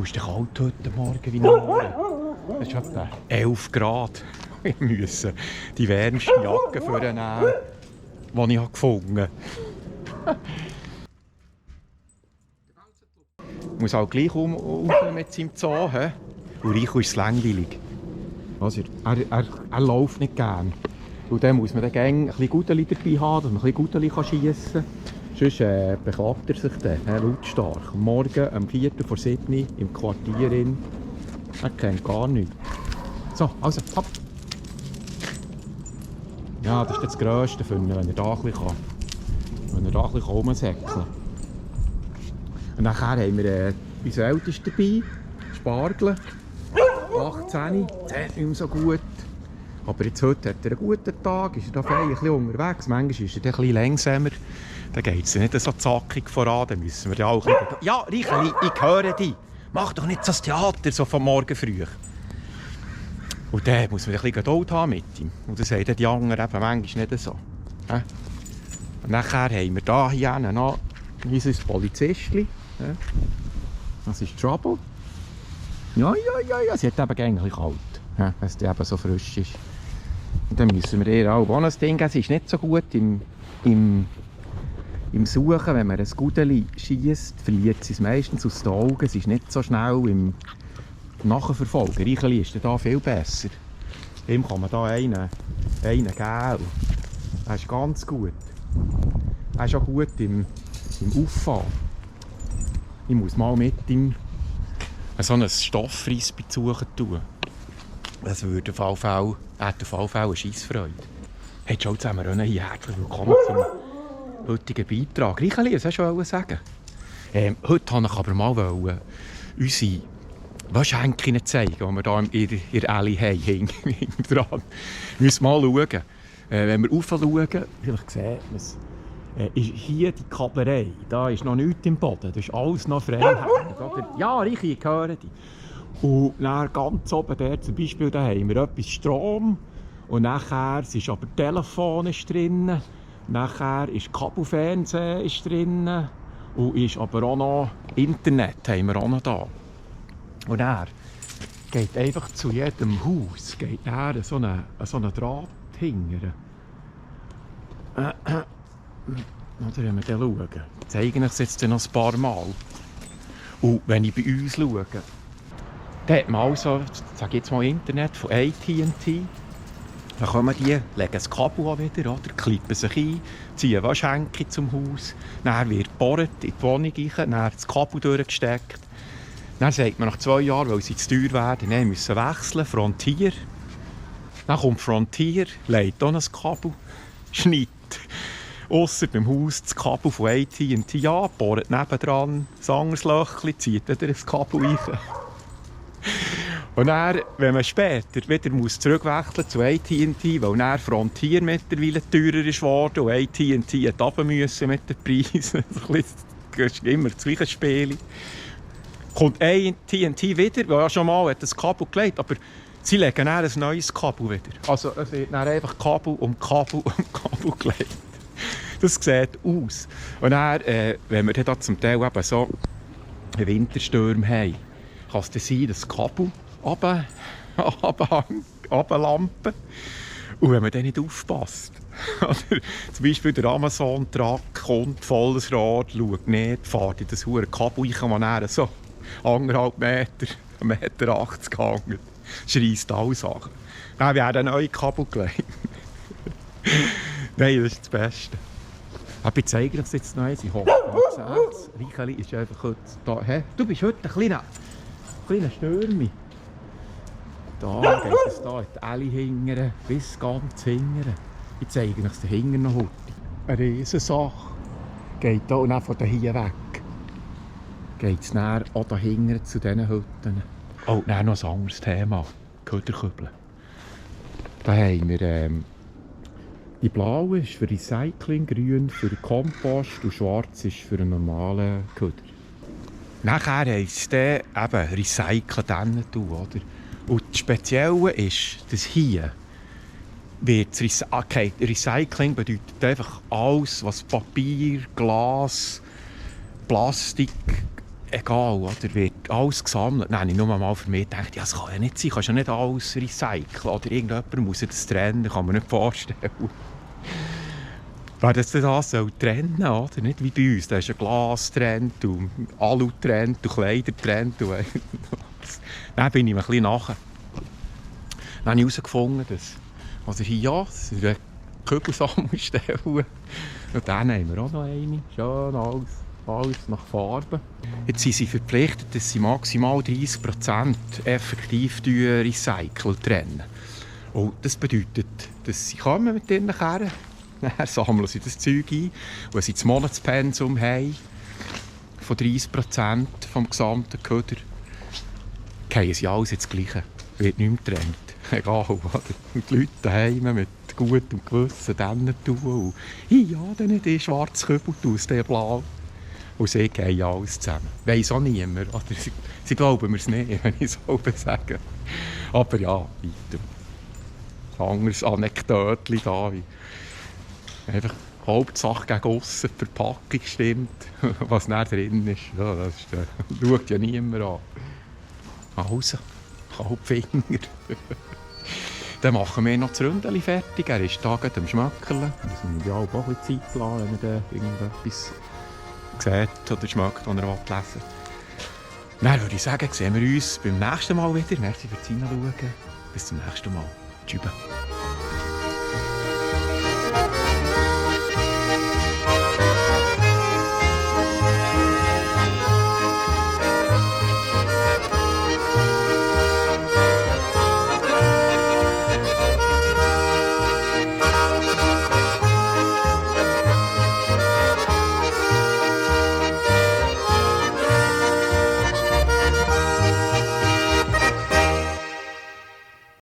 Ist es kalt heute Morgen wie Nacht? Es ist etwa 11 Grad. Ich musste die wärmste Jacke vornehmen, die ich gefunden habe. Ich muss auch gleich raus mit seinem Zoo. Und Rico ist es langweilig. Also, er läuft nicht gern. Und dann muss man dann ein bisschen Gudeli dabei haben, dass man ein bisschen Gudeli schiessen kann. Sonst beklagt er sich dann lautstark. Morgen um 6:45 im Quartier. Er kennt gar nichts. So, also, hopp! Ja, das ist das Grösste für ihn, wenn er da ein bisschen kann. Wenn er da ein bisschen rumsäckeln kann. Und dann haben wir unseren Ältesten dabei, Spargel. 18, zählt nicht mehr so gut. Aber jetzt heute hat er einen guten Tag, ist er da fein, ein bisschen unterwegs. Manchmal ist er ein bisschen langsamer. Dann geht es nicht so zackig voran. Dann müssen wir ja auch ein bisschen... Ja, Reicheli, ich höre dich. Mach doch nicht so das Theater so von morgen früh. Und dann muss man ein bisschen Geduld haben mit ihm. Und das sagen die anderen eben manchmal nicht so. Und nachher haben wir hier noch unser Polizistchen. Das ist Trouble. Ja, sie hat eben gängig kalt, wenn es eben so frisch ist. Und dann müssen wir ihr auch das Ding geben. Sie ist nicht so gut im Suchen. Wenn man ein Gudeli schiesst, verliert sie es meistens aus den Augen. Sie ist nicht so schnell im Nachverfolgen. Reicheli ist da viel besser. Ihm kann man da einen geben. Er ist ganz gut. Er ist auch gut im Auffahren. Ich muss mal mit ihm so einen Stofffrisbee suchen. Das würde auf jeden Fall eine Scheissfreude. Hey, ciao zusammen, hier herzlich willkommen zum heutigen Beitrag. Reicheli, was wolltest du sagen? Heute wollte ich aber mal unsere Waschhänkinnen zeigen, die wir hier in der Alley haben, hinten dran. Wir müssen mal schauen. Wenn wir raufschauen, vielleicht sehen wir es. Ist hier die Kablerei, da ist noch nichts im Boden, das ist alles noch frei hängend. Ja, Richi, ich höre dich. Und dann ganz oben der zum Beispiel, da haben wir etwas Strom. Und nachher ist aber Telefon ist drin. Nachher ist Kabelfernsehen ist drin. Und ist aber auch noch Internet haben wir auch noch da. Und er geht einfach zu jedem Haus geht er so einen Draht hingern. Oder wenn wir dann schauen, zeige ich es jetzt noch ein paar Mal. Und wenn ich bei uns schaue, dann hat man also, sage jetzt mal Internet von AT&T. Dann kommen die, legen das Kabel an wieder, oder, klippen sich ein, ziehen Waschhänke zum Haus. Dann wird gebohrt in die Wohnung rein, dann das Kabel durchgesteckt. Dann sagt man nach 2 Jahren, weil sie zu teuer werden, dann müssen wechseln, Frontier. Dann kommt Frontier, legt auch ein Kabel, schneidet ausser dem Haus das Kabel von AT&T an, bohrt nebendran ein anderes Löchchen, zieht wieder das Kabel rein. Und dann, wenn man später wieder zurückwechseln zu AT&T, weil dann Frontier mittlerweile teurer ist worden und AT&T hat runter müssen mit den Preisen. Das ist immer das gleiche Spiel. Kommt AT&T wieder, weil ja schon mal hat das Kabel gelegt, aber sie legen dann ein neues Kabel wieder. Also es wird dann einfach Kabel um Kabel um Kabel gelegt. Das sieht aus. Und dann, wenn wir dann zum Teil eben so einen Wintersturm haben, kann es dann sein, dass das Kabel runterlampen. Und wenn man dann nicht aufpasst, oder zum Beispiel der Amazon-Truck kommt, volles Rad, schaut nicht, fährt in das hohe Kabel rein, man dann so 1,5 Meter, 1,80 Meter hängt, schreisst alle Sachen. Dann werden neue Kabel gelegt. Nein, das ist das Beste. Ich zeige dir das jetzt noch eins. Ich hoffe, man sieht es. Reicheli ist einfach heute da. Hey, du bist heute ein kleiner Stürmi. Da geht es da in die Alley hingern, bis ganz hingern. Ich zeige dir das hinten noch heute. Eine Riesensache. Geht da und dann von hier weg. Geht es dann auch da hinten zu diesen Hütten. Oh, dann noch ein anderes Thema. Köderkübel. Da haben wir die blaue ist für Recycling, grün für Kompost und schwarz ist für einen normalen Köder. Nachher heisst es eben recyceln, oder? Und das Spezielle ist, dass hier wird Recycling bedeutet einfach alles, was Papier, Glas, Plastik, egal, oder, wird alles gesammelt. Dann habe ich nur mal für mich gedacht, ja, das kann ja nicht sein, kannst ja nicht alles recyceln. Oder irgendjemand muss das trennen, kann man nicht vorstellen. Wer das soll trennen soll, oder? Nicht wie bei uns, da ist ja Glas getrennt und Alu getrennt und Kleider getrennt. Dann bin ich mir ein bisschen nachher. Dann habe ich herausgefunden, dass also hier, ja, das ist eine Kügelsammelstelle. Und dann haben wir auch noch eine. Schön alles nach Farbe. Jetzt sind sie verpflichtet, dass sie maximal 30% effektiv recyceln trennen. Und das bedeutet, dass sie kommen mit ihren Kerren, dann sammeln sie das Zeug ein. Und wenn sie das Monatspensum haben, von 30% vom gesamten Köder, gehen sie alles ins Gleiche. Wird nicht mehr getrennt. Egal, oder? Und die Leute daheim mit gutem Gewissen dann tun. Und ja, dann nicht in schwarz Kübel, aus der blau. Und sie gehen alles zusammen. Weiss auch niemand. Oder sie glauben mir es nicht, wenn ich es so sage. Aber ja, weiter. Ein anderes Anekdötchen da. Wie einfach Hauptsache gegen aussen, die Verpackung stimmt. Was da drin ist, ja, das schaut ja niemand an. Also, Halbfinger. Dann machen wir noch das Ründeli fertig. Er ist da gerade am Schmöckeln. Das muss ich auch ein bisschen Zeit lassen, wenn er irgendetwas sieht oder schmeckt, was er lesen will. Dann würde ich sagen, sehen wir uns beim nächsten Mal wieder. Merci fürs Hineinschauen. Bis zum nächsten Mal. Tschüss.